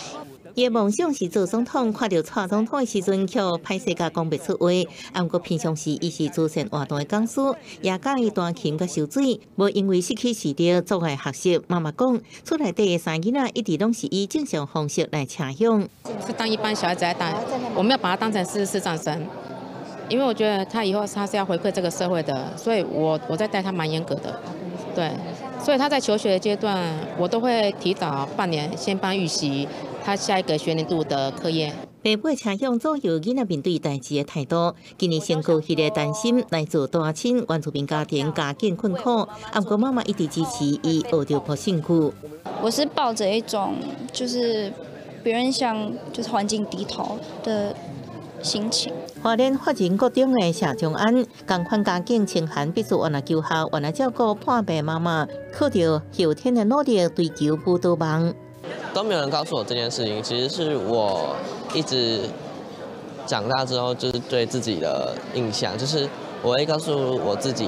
伊的夢想是做總統，看著蔡總統的時陣，卻歹勢共講袂出話。毋過平常時，伊是慈善活動的講師，也佮意彈琴佮游水，無因為失去視力阻礙學習。媽媽講，厝內底的三囡仔一直攏是以正常方式來車養。是當一般小孩子來帶，我沒有把他當成是視障生，因為我覺得他以後他是要回饋這個社會的，所以我在帶他蠻嚴格的，對，所以他在求學的階段，我都會提早半年先幫預習他下一個學年度的課業。爸母車向左右囡仔面對代誌的態度，今年升高彼个擔心來自單親原住民家庭家境困苦，毋過媽媽一直支持伊學著破興趣。我是抱著一種就是不願向就是環境低頭的心情。花蓮發仁國中的謝長安，仝款家境清寒，必須原來求學，原來照顧破病媽媽，靠著後天的努力追求舞蹈夢。都沒有人告訴我這件事情，其實是我一直長大之後，就是對自己的印象，就是我會告訴我自己，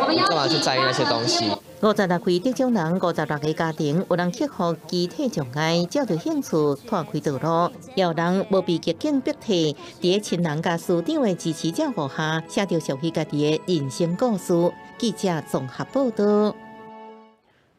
你幹嘛去在意那些東西。56位得獎人，56個家庭，有人克服肢體障礙，照著興趣拓開道路；也有人無被逆境逼退，佇親人佮師長的支持照顧下，寫著屬於家己的人生故事。記者綜合報道。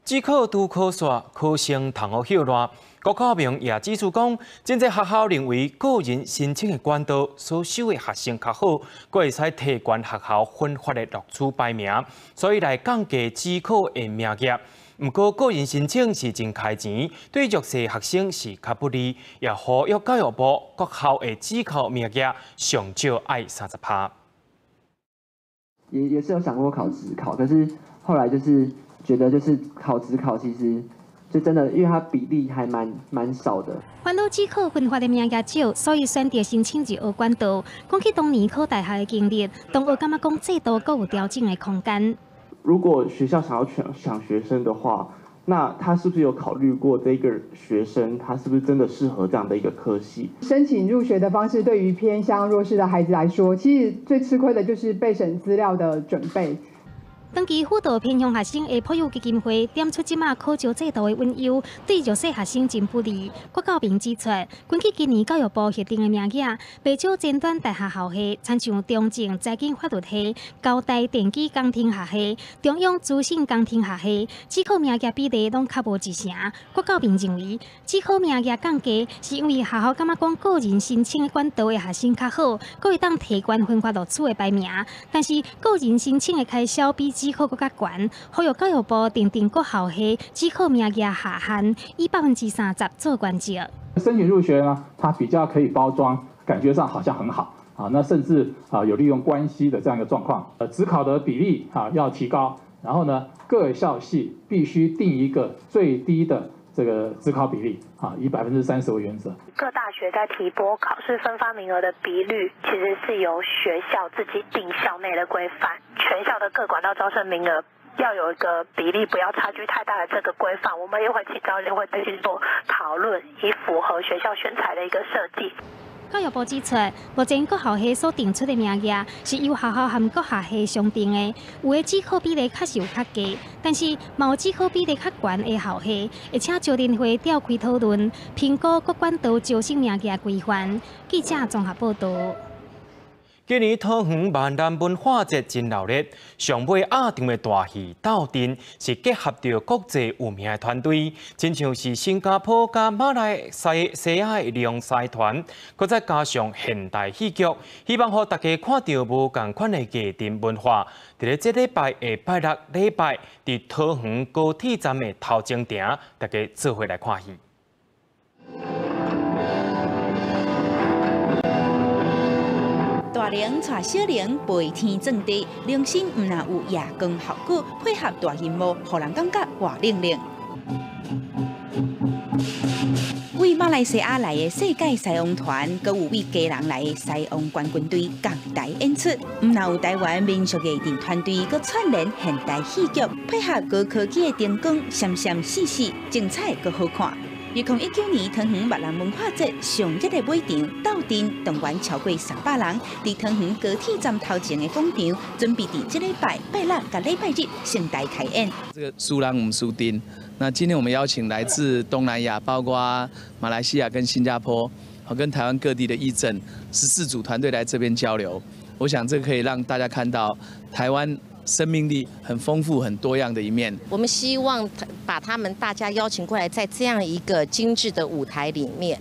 指考拄考煞，考生通予歇爛。郭考明也指出講，真濟學校認為個人申請的管道所收的學生較好，閣會使提懸學校分發的錄取排名，所以來降低指考的名額。毋過個人申請是真開錢，對弱勢學生是較不利，也呼籲教育部國校的指考名額上少愛30%。也是有想過考指考，可是後來就是覺得就是考指考其實就真的，因為它比例還蠻少的。煩惱指考分發的名額少，所以選擇申請入學管道。講起當年考大學的經歷，同學感覺講制度閣有調整的空間。如果學校想要搶學生的話，那他是不是有考慮過這個學生，他是不是真的適合這樣的一個科系？申請入學的方式對於偏鄉弱勢的孩子來說，其實最吃虧的就是備審資料的準備。長期輔導偏鄉學生的普佑基金會點出這馬考招制度的隱憂，對弱勢學生真不利。郭教明指出，根據今年教育部核定的名額，袂少尖端大學校系，親像中正財經法律系、交大電機工程學系、中央資訊工程學系，指考名額比例攏較無一成。郭教明認為，指考名額降低，是因為學校感覺講個人申請的管道的學生較好，閣會當提懸分發錄取的排名，但是個人申請的開銷比指考閣較懸，呼籲教育部訂定各校系指考名額下限，以30%做原則。申請入學呢，它比較可以包裝，感覺上好像很好啊。那甚至啊有利用關係的這樣一個狀況。指考的比例啊要提高，然後呢各校系必須定一個最低的這個指考比例啊，以30%為原則。各大學在提撥考試分發名額的比率，其實是由學校自己定校內的規範。全校的各管道招生名額要有一個比例，不要差距太大的這個規範，我們也會請教練會去做討論，以符合學校選材的一個設計。教育部指出，目前各校系所定出的名額是由學校和各學系商定的，有的指考比例確實有較低，但是嘛有指考比例較懸的校系，會請招聯會召開討論，評估各管道招生名額規範。記者綜合報道。今年桃園閩南文化節真鬧熱，上尾壓場的大戲鬥陣是結合著國際有名的團隊，親像是新加坡佮馬來西亞的龍獅團，閣再加上現代戲劇，希望予大家看著無仝款的藝陣文化。佇咧這禮拜下拜六禮拜，佇桃園高鐵站的頭前埕，大家做伙來看戲。大龍帶小龍飛天鑽地，龍身毋但有夜光效果，配合大螢幕，予人感覺活靈靈。為馬來西亞來的世界獅王團，閣有為基隆來的獅王冠軍隊仝台演出。毋但有台灣民俗藝陣團隊，閣串聯現代戲劇，配合高科技的燈光，閃閃爍爍，精彩閣好看。2019年桃園閩南文化節上熱的尾場，鬥陣動員超過300人，佇桃園高鐵站頭前的廣場，準備佇這禮拜拜六佮禮拜日盛大開演。這個輸人毋輸陣。那今天我們邀請來自東南亞，包括馬來西亞跟新加坡，跟台灣各地的藝陣14組團隊來這邊交流。我想這可以讓大家看到台灣生命力很豐富、很多樣的一面。我們希望把他們大家邀請過來，在這樣一個精緻的舞台裡面，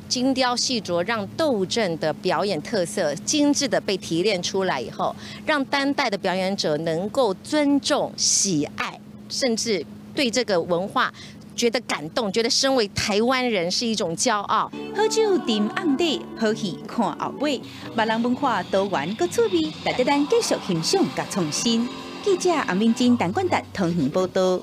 精雕細琢，讓鬥陣的表演特色精緻的被提煉出來以後，讓當代的表演者能夠尊重、喜愛，甚至對這個文化覺得感動，覺得身為台灣人是一種驕傲。好酒斟甕底，好戲看後尾。閩南文化多元閣趣味，值得咱繼續欣賞佮創新。記者洪明珍、陳冠達桃園報道。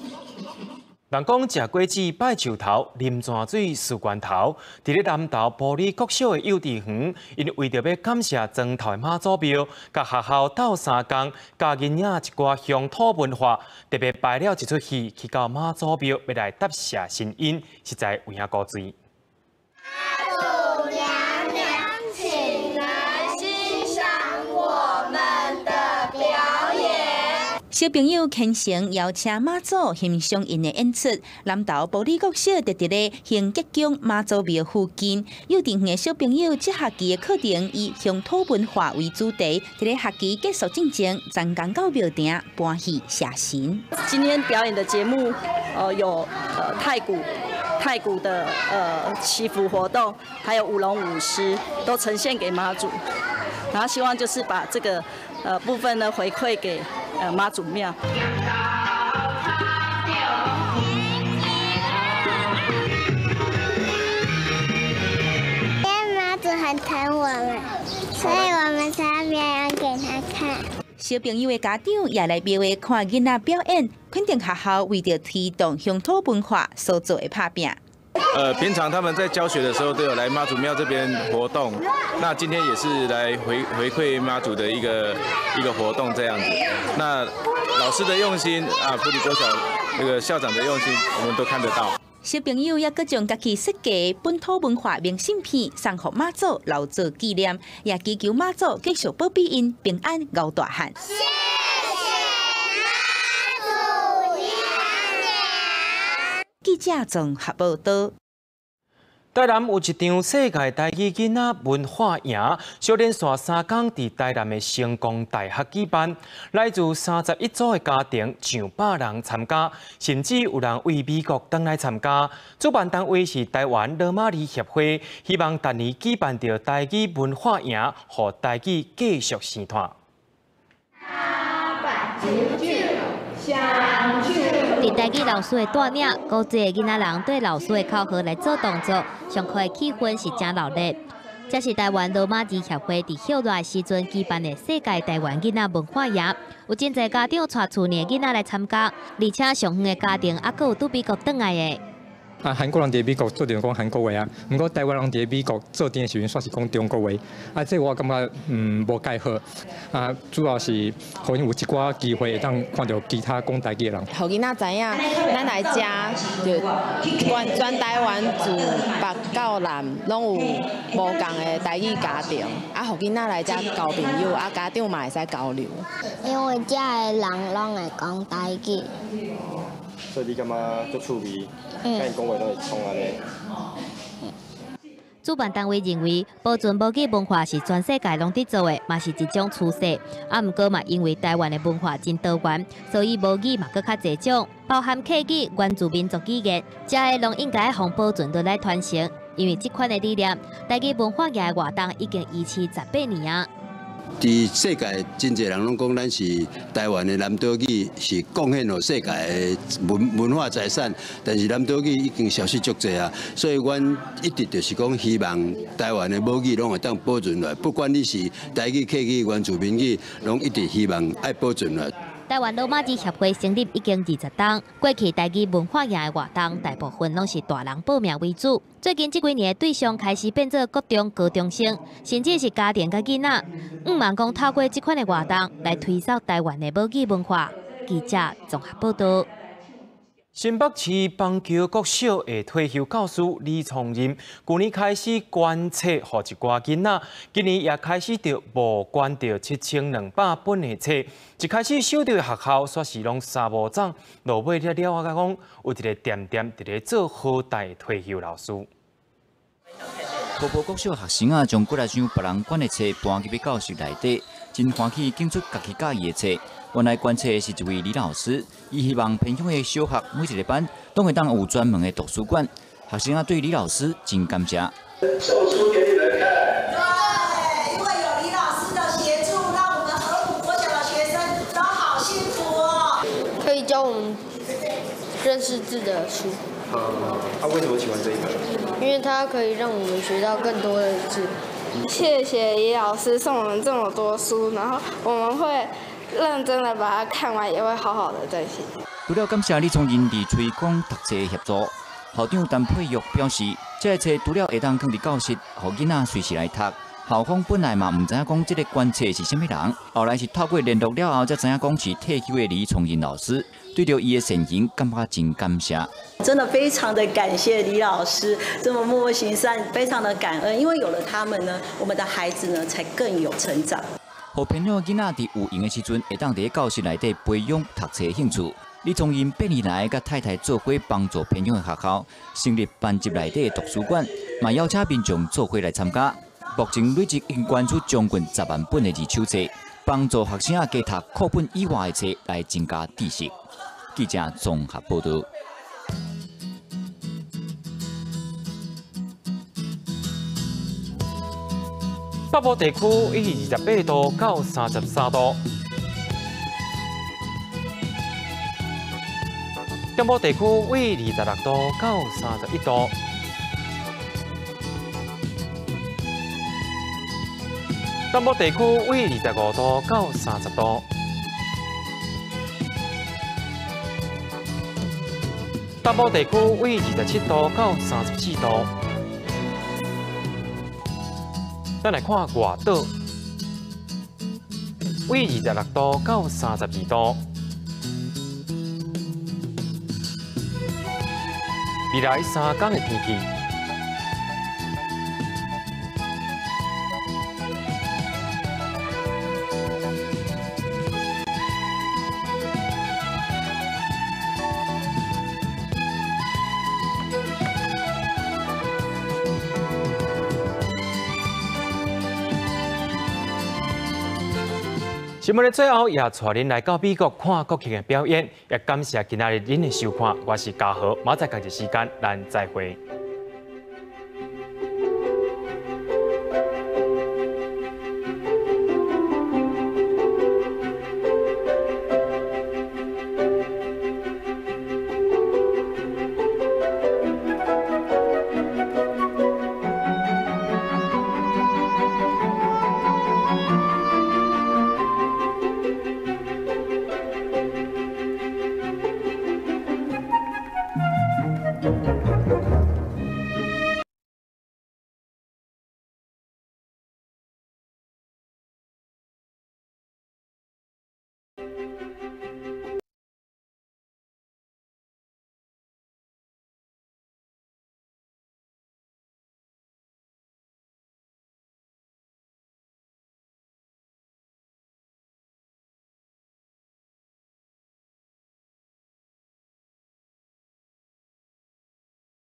人講食果子拜樹頭，啉泉水思源頭。佇咧南投埔里國小的幼稚園，𪜶為著欲感謝莊頭的媽祖廟，佮學校鬥相共，教囡仔一寡鄉土文化，特別排了一齣戲去到媽祖廟，欲來答謝神恩，實在有影古錐。媽祖娘娘，請來欣賞我們的表演。小朋友虔誠邀請媽祖欣賞𪜶的演出。南投埔里國小就佇咧興吉宮媽祖廟附近，幼稚園的小朋友這學期的課程以鄉土文化為主題，佇咧學期結束進前，專工到廟埕搬戲謝神。今天表演的節目，有太鼓的祈福活動，還有舞龍舞獅，都呈現給媽祖。然後希望就是把這個部分呢回饋給媽祖廟。因為媽祖很疼我們，所以我們才要表演給他看。小朋友的家長也來廟會看囡仔表演，肯定學校為著推動鄉土文化所做的拍拚。平常他們在教學的時候都有來媽祖廟這邊活動，那今天也是來回饋媽祖的一個活動這樣子。那老師的用心啊，埔里國小那個校長的用心，我們都看得到。小朋友也閣將家己設計本土文化明信片送予媽祖留作紀念，也祈求媽祖繼續保庇𪜶平安熬大漢。謝謝媽祖娘娘。記者綜合報道。台南有一場世界台語囡仔文化營，小連續3天佇台南的成功大學舉辦，來自31組的家庭上百人參加，甚至有人為美國轉來參加。主辦單位是台灣羅馬字協會，希望逐年舉辦著台語文化營，予台語繼續生湠。佇台語老師的帶領，古濟的囡仔人對老師的口號來做動作，上課的氣氛是真熱鬧。這是台灣羅馬字協會佇歇熱的時陣舉辦的世界台灣囡仔文化營，有真濟家長帶厝內囡仔來參加，而且上遠的家庭猶閣有拄美國轉來的。啊，韓國人佇美國做陣講韓國話啊，毋過台灣人佇美國做陣的時陣，煞是講中國話。啊，這我感覺無蓋好。啊，主要是予𪜶有一寡機會會當看著其他講台語的人。予囡仔知影，咱來遮就全台灣自北到南，攏有無仝的台語家庭。啊，予囡仔來遮交朋友，啊，家長嘛會使交流。因為遮的人攏會講台語。所以你感覺足趣味，佮𪜶講話攏會創按呢。主辦單位認為，保存母語文化是全世界攏佇做的，嘛是一種趨勢。啊，毋過嘛，因為台灣的文化真多元，所以母語嘛閣較濟種，包含客語、原住民族語言，這个攏應該予保存落來傳承。因為這款的理念，台語文化營的活動已經維持18年啊。佇世界真濟人攏講咱是台灣的南島語，是貢獻予世界的文化財產，但是南島語已經消失足濟啊，所以阮一直就是講希望台灣的母語攏會當保存落來，不管你是台語、客語、原住民語，攏一直希望愛保存落來。台灣羅馬字協會成立已經20冬，過去台語文化營的活動大部分攏是大人報名為主。最近這幾年的對象開始變做國中高中生，甚至是家庭佮囡仔。向望講透過這款的活動來推廣台灣的母語文化。記者綜合報道。新北市板橋國小的退休教師李崇仁，去年開始捐冊予一寡囡仔，今年也開始著募捐著7200本的冊。一開始收著的學校，煞是攏三無總，落尾了了解講，有一个恬恬佇咧做好代退休老師。埔埔國小學生啊，將幾來箱別人捐的冊搬入去教室內底，真歡喜揀出家己佮意的冊。原來捐冊的是一位李老師，伊希望偏鄉的小學每一個班都會當有專門的圖書館。學生啊，對李老師真感謝。送書給你們看。對，因為有李老師的協助，讓我們和埔國小的學生都好幸福哦。可以教我們認識字的書。為什麼喜歡這一本？因為它可以讓我們學到更多的字。謝謝李老師送我們這麼多書，然後我們會認真的把它看完，也會好好的珍惜。除了感謝李崇仁佇推廣讀冊的協助，校長陳佩玉表示，這个冊除了會當囥佇教室，予囡仔隨時來讀。校方本來嘛毋知影講這個捐冊是啥物人，後來是透過聯絡了後，才知影講是退休的李崇仁老師，對著伊的善行感覺真感謝。真的非常的感謝李老師這麼默默行善，非常的感恩，因為有了他們呢，我們的孩子呢才更有成長。予偏鄉囡仔佇有閒的時陣，會當佇教室內底培養讀冊興趣。李崇仁8年來，佮太太做伙幫助偏鄉的學校成立班級內底的圖書館，嘛邀請民眾做伙來參加。目前累計已經捐出將近10萬本的二手冊，幫助學生仔加讀課本以外的冊來增加知識。記者綜合報道。北部地區以28度到33度，中部地區為26度到31度，南部地區為25度到30度，東部地區為27度到34度。咱來看外島，為26度到32度；未來3工的天氣。新聞的最後，也帶恁來到美國看國慶的表演，也感謝今仔日恁的收看。我是嘉豪，明仔載仝一時間，咱再會。